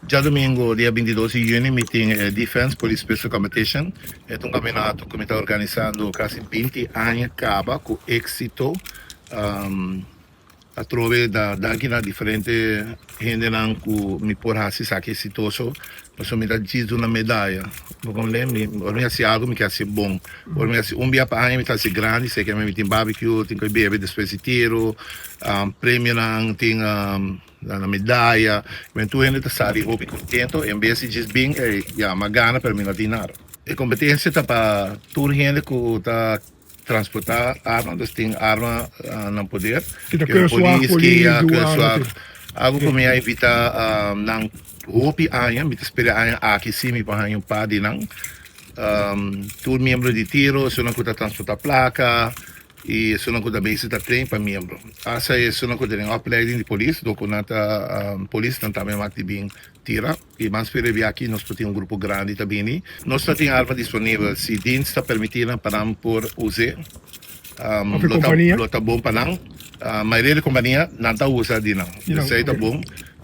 Djadumingu, dia 22 di yüni, mi tin e Defense Police Pistol Competition. E ta un kampeonato ku mi ta organisando kasi 20 aña kaba ku éksito. Atrobe da danki na diferente hendenan ku mi por hasi esaki eksitoso, pasobra mi ta djis duna medaya. Bo komprende? Mi ora mi hasi algu mi ke hasi bon. Ora mi hasi un bia pa aña mi ta hasi grandi, seke mi tin barbecue, tin ku bebe despues di tiro, premionan, tin na medaya. Men tur hende ta sali hopi kontento en bes di djis bin ey ya mi a gana pero mi no tin nada. E kompetensia ta pa tur hende ku ta transportá arma, dus tin arma nan poder. Ki ta keurzuag, polis, douane. Algu ku mi a invitá nan hopi aña, mi ta spera aña aki si mi por haña un par di nan. Tur miembro di tiro, esunnan ku ta transportá plaka i esunnan ku ta bezig ta train pa miembro. Asta esunnan ku ta den opleiding di polis, dor ku nan ta polis, nan tambe mak di bin tira. I mas p'e rebia aki nos por tin un grupo grandi ta bini. Nos ta tin arma disponibel. Si dins ta permití nan pa nan por us'é, lo ta bon pa nan. Mayoria di kompania nan ta usa di nan. Esei ta bon.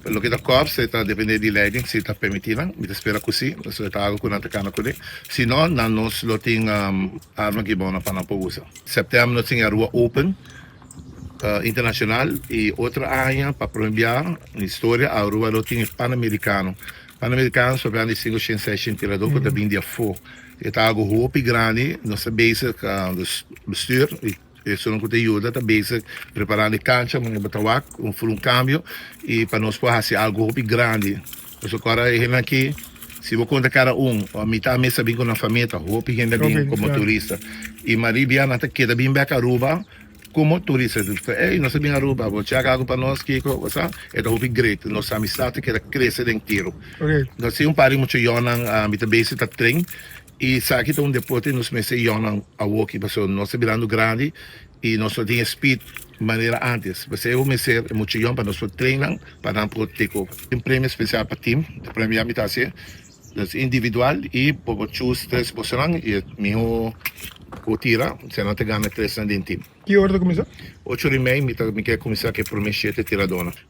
Loke ta kòps e ta dependé di leiding si ta permití nan. Mi ta spera ku si, pasobra e ta algu ku nan ta kana kuné. Si no, nan nos lo tin arma gibona pa nan por usa. Sèptèmber nos tin e Aruba Open Internacional y otro aña pa prome bia na historia Aruba lo tin e Panamericano. Panamericano so bia di cinco shen seis shen tirador cu ta bin di afo. E ta algo hopi grandi, nos ta bezig dus bestuur y esunnan cu ta yuda ta bezig preparando e cancha manera bo ta wak un ful un cambio y pa nos por haci algo hopi grandi. Pasobra cu ora e hendenan aki si bo conta cada un mitad mes ta bin cu nan famia ta hopi hende a bin como turista y maria bia nan ta keda bin bek Aruba. Como turista ta bisa, ey, nos a bin Aruba, bo chek algo pa nos, kiko, bo sa, e ta hopi great, nos amistad ta keda crece den tiro. Nos tin un par di mucha yonnan, mi ta bezig ta train, y esaki ta un deporte nos mester yonnan awoki, pasobra nos ta birando grandi y nos no tin e speed manera antes, p'esei bo mester e mucha yon pa nos por train nan, pa nan por take over. Tin premio special pa team, e premio ya mi ta haci. Dus individual y bo por choose tres bosonan y e miho cu tira, si nan ta gana tres nan den team. Ki ora ta cuminsa? 8 ora y mei mi ta mi ke cuminsa cu e prome shete tiradornan.